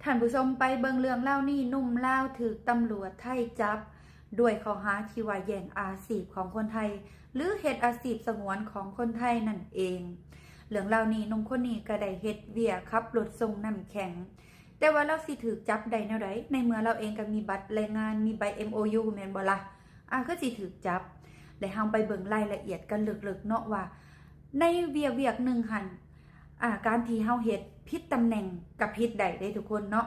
ທ່ານຜູ້ຊົມ ໄປເບິ່ງເລື່ອງລາວນີ້, ໜຸ່ມລາວຖືກຕຳຫຼວດໄທຈັບດ້ວຍຂໍ້ຫາທີ່ວ່າແຍ່ງອາຊີບຂອງຄົນໄທ ຫຼື ເຮັດອາຊີບສະຫງວນຂອງຄົນໄທນັ້ນເອງ. ເລື່ອງລາວນີ້ ໜຸ່ມຄົນນີ້ກໍໄດ້ເຮັດວຽກຂັບລົດສົ່ງນ້ຳແຂງ, ແຕ່ວ່າລາວຊິຖືກຈັບໄດ້ແນວໃດ ໃນເມື່ອລາວເອງກໍມີບັດແຮງງານ, ມີໃບ ເອັມໂອຢູ ແມ່ນບໍ່ລະ? ອາ ຄືຊິຖືກຈັບ. ແລະ ເຮົາໄປເບິ່ງລາຍລະອຽດກັນເລິກໆເນາະ ວ່າໃນວຽກວຽກໜຶ່ງຫັ້ນ ອາ ການທີ່ເຮົາເຮັດຜິດຕຳແໜ່ງກໍຜິດໄດ້ເດ້ທຸກຄົນເນາະ.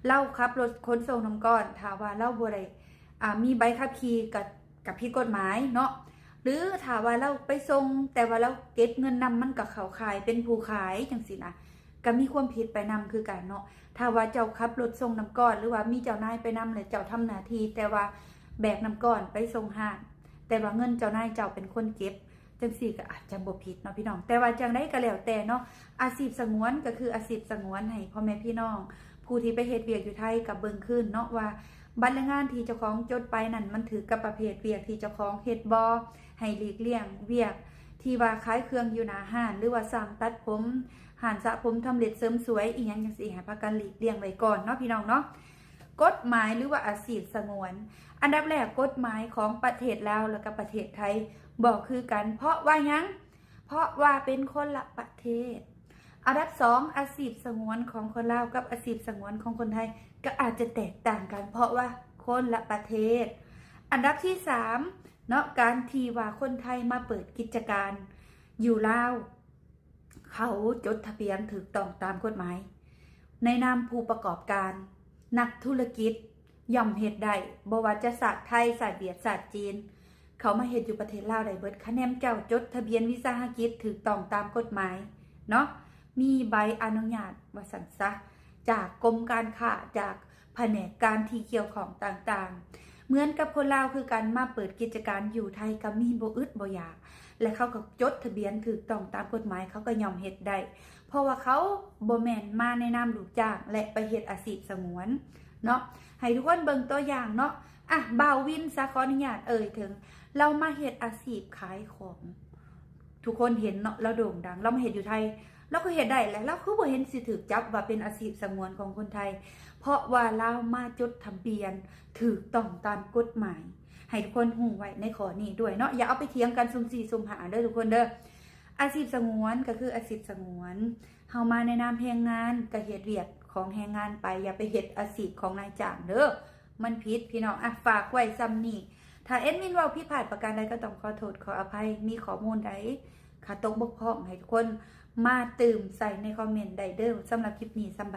ລາວຂັບລົດຂົນສົ່ງນ້ຳກ້ອນ ຖ້າວ່າລາວບໍ່ໄດ້ ອາ ມີໃບຂັບຂີ່ ກໍ ກໍຜິດກົດໝາຍເນາະ. ຫຼື ຖ້າວ່າລາວໄປສົ່ງ ແຕ່ວ່າລາວເກັບເງິນນຳ ມັນກໍເຂົ້າຂ່າຍເປັນຜູ້ຂາຍຈັ່ງຊີ້ນະ ກໍມີຄວາມຜິດໄປນຳຄືກັນເນາະ. ຖ້າວ່າເຈົ້າຂັບລົດສົ່ງນ້ຳກ້ອນ ຫຼືວ່າມີເຈົ້ານາຍໄປນຳ ແລະ ເຈົ້າທຳໜ້າທີ່ ແຕ່ວ່າແບກນ້ຳກ້ອນໄປສົ່ງຮ້ານ ແຕ່ວ່າເງິນເຈົ້ານາຍເຈົ້າເປັນຄົນເກັບ ຈັ່ງຊີ້ກໍອາດຈະບໍ່ຜິດເນາະພີ່ນ້ອງ. ແຕ່ວ່າຈັ່ງໃດກໍແລ້ວແຕ່ເນາະ, ອາຊີບສະຫງວນກໍຄືອາຊີບສະຫງວນ ໃຫ້ພໍ່ແມ່ພີ່ນ້ອງຜູ້ທີ່ໄປເຮັດວຽກຢູ່ໄທກໍເບິ່ງຄືນເນາະ ວ່າບັດແຮງງານທີ່ເຈົ້າຂອງຈົດໄປນັ້ນ ມັນຖືກກັບປະເພດວຽກທີ່ເຈົ້າຂອງເຮັດບໍ່. ໃຫ້ຫຼີກລ່ຽງວຽກທີ່ວ່າຂາຍເຄື່ອງຢູ່ໜ້າຮ້ານ ຫຼືວ່າຊ່າງຕັດຜົມ, ຮ້ານສະຜົມ, ທຳເລັບເສີມສວຍ ອີ່ຫຍັງຈັ່ງຊີ້ ໃຫ້ພາກັນຫຼີກລ່ຽງໄວ້ກ່ອນເນາະພີ່ນ້ອງເນາະ. ກົດໝາຍ ຫຼືວ່າອາຊີບສະຫງວນ. ອັນດັບແລກ, ກົດໝາຍຂອງປະເທດລາວ ແລະ ກັບປະເທດໄທບໍ່ຄືກັນ. ເພາະວ່າຫຍັງ? ເພາະວ່າເປັນຄົນລະປະເທດ. ອັນດັບສອງ, ອາຊີບສະຫງວນຂອງຄົນລາວກັບອາຊີບສະຫງວນຂອງຄົນໄທ ກໍອາດຈະແຕກຕ່າງກັນ ເພາະວ່າຄົນລະປະເທດ. ອັນດັບທີສາມເນາະ, ການທີ່ວ່າຄົນໄທມາເປີດກິດຈະການຢູ່ລາວ ເຂົາຈົດທະບຽນຖືກຕ້ອງຕາມກົດໝາຍ ໃນນາມຜູ້ປະກອບການ, ນັກທຸລະກິດ ຍ່ອມເຮັດໄດ້, ບໍ່ວ່າຈະຊາດໄທ, ຊາດຫວຽດ, ຊາດຈີນ ເຂົາມາເຮັດຢູ່ປະເທດລາວໄດ້ເບິດ. ຄະແນນເຈົ້າຈົດທະບຽນວິສາຫະກິດຖືກຕ້ອງຕາມກົດໝາຍເນາະ, ມີໃບອະນຸຍາດວ່າຊັ້ນຊະ ຈາກກົມການຄ້າ, ຈາກພະແນກການທີ່ກ່ຽວຂ້ອງຕ່າງໆ. ເໝືອນກັບຄົນລາວຄືກັນ, ມາເປີດກິດຈະການຢູ່ໄທກໍມີບໍ່ອຶດບໍ່ຢາກ ແລະ ເຂົາກໍຈົດທະບຽນຖືກຕ້ອງຕາມກົດໝາຍ, ເຂົາກໍຍ່ອມເຮັດໄດ້ ເພາະວ່າເຂົາບໍ່ແມ່ນມາໃນນາມລູກຈ້າງ ແລະ ໄປເຮັດອາຊີບສະຫງວນເນາະ. ໃຫ້ທຸກຄົນເບິ່ງຕົວຢ່າງເນາະ. ອະ ບ່າວວິນຊະ ຂໍອະນຸຍາດເອີ່ຍເຖິງ, ລາວມາເຮັດອາຊີບຂາຍຂອງ. ທຸກຄົນເຫັນເນາະ, ລາວໂດ່ງດັງ, ລາວມາເຮັດຢູ່ໄທ, ລາວກໍເຮັດໄດ້ແຫຼະ. ລາວຄືບໍ່ເຫັນຊິຖືກຈັບວ່າເປັນອາຊີບສະຫງວນຂອງຄົນໄທ? ເພາະວ່າລາວມາຈົດທະບຽນຖືກຕ້ອງຕາມກົດໝາຍ. ໃຫ້ທຸກຄົນຮູ້ໄວ້ໃນຂໍ້ນີ້ດ້ວຍເນາະ, ຢ່າເອົາໄປຖຽງກັນຊຸ່ມສີ່ຊຸ່ມຫ້າເດີທຸກຄົນເດີ. ອາຊີບສະຫງວນກໍຄືອາຊີບສະຫງວນ, ເຮົາມາໃນນາມແຮງງານກໍເຮັດວຽກຂອງແຮງງານໄປ, ຢ່າໄປເຮັດອາຊີບຂອງນາຍຈ້າງເດີ, ມັນຜິດພີ່ນ້ອງ. ອະ ຝາກໄວ້ສ່ຳນີ້. ຖ້າແອດມິນເວົ້າຜິດພາດປະການໃດກໍຕ້ອງຂໍໂທດຂໍອະໄພ, ມີຂໍ້ມູນໃດ ຂາຕົກບົກຜ່ອງໃຫ້ທຸກຄົນມາຕື່ມໃສ່ໃນຄອມເມັນໄດ້ເດີ. ສຳລັບຄລິບນີ້ສຳບ